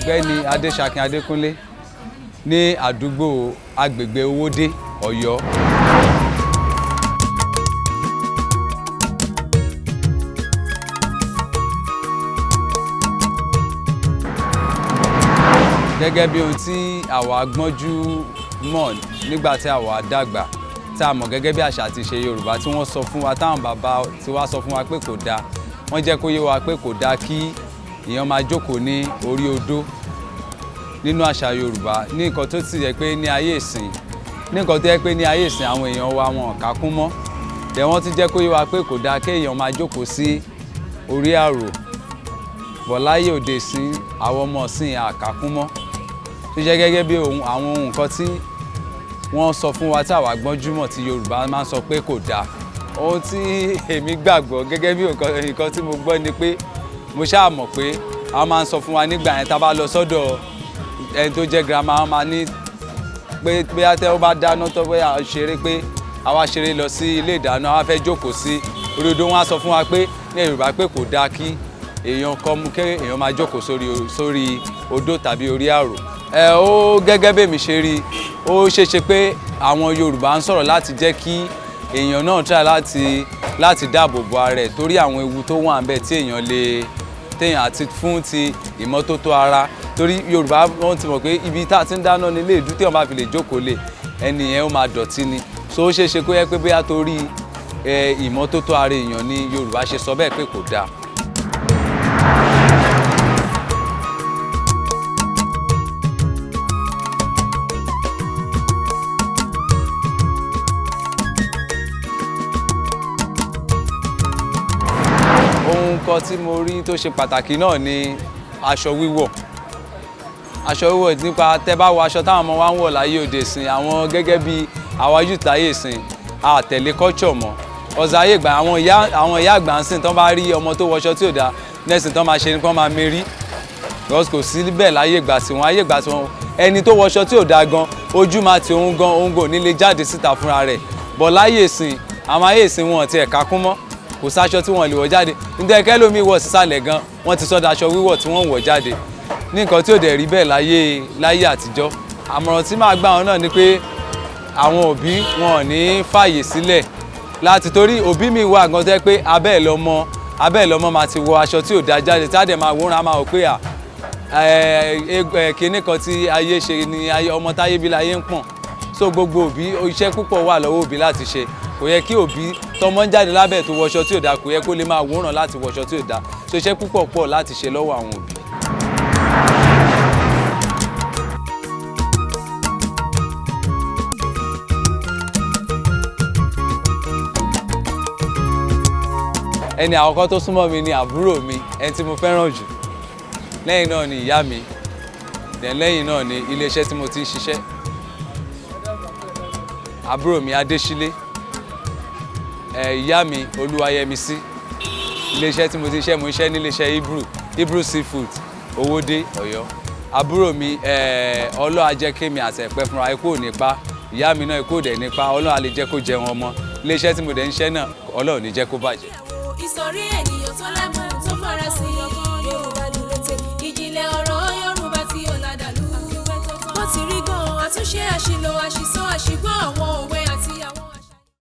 Ọ̀gbẹ́ni Adéṣakin Adékúnlé ní àdúgbò agbègbè Owódé, Ọ̀yọ́. Gẹ́gẹ́ bí ohun tí àwa gbọ́njú mọ̀ nígbà tí àwa dàgbà, tí a mọ̀ gẹ́gẹ́ bí àṣà àti ìṣe Yorùbá tí wọ́n sọ fún wa, táwọn bàbá tí wá sọ fún wa pé kò dáa, wọ́n jẹ́ kó yé wa pé kò dáa kí èèyàn máa jókòó ní orí odó nínú àṣà Yorùbá. Ní nǹkan tó sì yẹ pé ní ayé ìsìn, ní nǹkan tó yẹ pé ní ayé ìsìn, àwọn èèyàn wa wọn kà kún mọ́ dẹ̀. Wọ́n ti jẹ́ kó yé wa pé kò dáa kéèyàn máa jókòó sí orí àrò bọ̀. Láyé òde ìsìn, àwọn ọmọ ìsìn àkàkún mọ́, tó jẹ́ gẹ́gẹ́ bí ohun àwọn ohun nǹkan tí wọ́n sọ fún wa tí àwa gbọ́njúmọ̀ tí Yorùbá máa ń sọ pé kò dáa. Ohun tí èmi gbàgbọ́ gẹ́gẹ́ bí nǹkan tí mo gbọ́ ni pé mo ṣáà mọ̀ pé àwọn máa ń sọ fún wa nígbà yẹn, tá a bá lọ sọ́dọ̀ ẹni tó jẹ́ girama, wọ́n máa ní pé bóyá tẹ́ ó bá dáná tó, bóyá ṣeré, pé àwa ṣeré lọ sí ilé ìdáná, àwa fẹ́ jókòó sí orí odó, wọn á sọ fún wa pé ní Yorùbá pé kò dáa kí èèyàn kọ́ mú kí èèyàn máa jókòó sórí odó tàbí orí àrò. Ẹ ó gẹ́gẹ́ bẹ́ẹ̀ mi ṣe rí, ó ṣeéṣe pé àwọn Yorùbá ń sọ̀rọ̀ láti jẹ́ kí èèyàn náà try láti dáàbò bo ara ẹ̀, torí àwọn ewu tó wà ńbẹ̀ tí èèyàn lè téèyàn, àti fún ti ìmọ́tótó ara, torí Yorùbá wọ́n ti mọ̀ pé ibi tá a ti ń dáná ní ilé ìdú, téèyàn bá fi lè jókòó lé, ẹni yẹn ó máa dọ̀tí ni. So ó ṣeéṣe kó yẹ pé bóyá torí ìmọ́tótó ara èèyàn ni Yorùbá ṣe sọ bẹ́ẹ̀ pé kò dáa. Ohun kan tí mo rí tó ṣe pàtàkì náà ni aṣọ wíwọ̀. Aṣọ wíwọ̀, nípa tẹ́ bá wọ aṣọ táwọn ọmọ wa ń wọ̀ láyé òde ìsìn, àwọn gẹ́gẹ́ bí àwa youth láyé ìsìn, a tẹ̀lé culture mọ́. Ọ̀sẹ̀ ayé ìgbà àwọn ìyá àgbà ń sìn, tán bá rí ọmọ tó wọṣọ tí ò dáa nẹ́sìn, tán máa ṣe ni kán máa mérí, because kò sí bẹ́ẹ̀ láyé ìgbà sí wọn. Ayé ìgbà sí wọn, ẹni tó wọṣọ tí ò dáa gan, ojú máa ti òun gan, òun kò ní lè jáde síta fúnra rẹ̀. Bọ̀ láyé ìsìn, àwọn ayé ìsìn, wọn ti ẹ̀ka kún mọ́, kò sáṣọ tí wọ́n lè wọ̀ jáde. Nítorí kẹ́lómi wọ̀ sísàlẹ̀ gan, wọ́n ti sọ́dọ̀ aṣọ wíwọ̀ tí wọ́n ń wọ̀ jáde, ní nǹkan tí ò dẹ̀ rí bẹ́ẹ̀ láyé àtijọ́. Àmọ̀ràn tí màá gbà wọn náà ni pé àwọn òbí wọn ò ní fààyè sílẹ̀ láti, torí òbí mi wà gan tẹ́ pé abẹ́ ẹ̀ lọ́mọ máa ti wọ aṣọ tí ò dá jáde, tí á dẹ̀ máa wòran, máa wò pé à ẹ kinní kan tí ayé ṣe ni ọmọ táyé bí láyé ń pọ̀n. So gbogbo òbí, iṣẹ́ púpọ̀ wà lọ́wọ́ òbí láti ṣe. Kò yẹ kí òbí tọmọ ń jáde lábẹ́ tó wọṣọ tí ò dáa, kò yẹ kó lè máa wòran láti wọṣọ tí ò dáa. So iṣẹ́ púpọ̀ pọ̀ láti ṣe lọ́wọ́ àwọn òbí. Ẹni àkọ́kọ́ tó súnmọ́ mi ni àbúrò mi, ẹni tí mo fẹ́ràn jù. Lẹ́yìn náà ni ìyá mi. Then lẹ́yìn náà ni iléeṣẹ́ tí mo ti ń ṣiṣẹ́. Àbúrò mi Adésílé, ẹ ìyá mi Olúwayẹmisí, iléeṣẹ́ tí mo ti ń ṣiṣẹ́, mo ń ṣiṣẹ́ ní iléeṣẹ́ Ibru Seafood, Owódé, Ọ̀yọ́. Àbúrò mi, Ọlọ́run á jẹ́ kémi àti ẹ̀pẹ́ fúnra, ikú ò ní pa ìyá mi náà, ikú ò dẹ̀ nípa. Ọlọ́run á lè jẹ́ kó jẹun ọmọ. Iléeṣẹ́ tí mo dẹ̀ ń ṣiṣẹ́ náà, Ọlọ́run ò ní jẹ́ kó bàjẹ́. Ìsọ̀rí ènìyàn tó lẹ́mú tó fara sí Yorùbá dúró tẹ ìjìnlẹ̀ ọ̀rọ̀ Yorùbá tí ó ládàlú. Bó ti rí gan-an, àtúnṣe, àṣìlò, àṣìsọ, àṣìgbọ́ àwọn.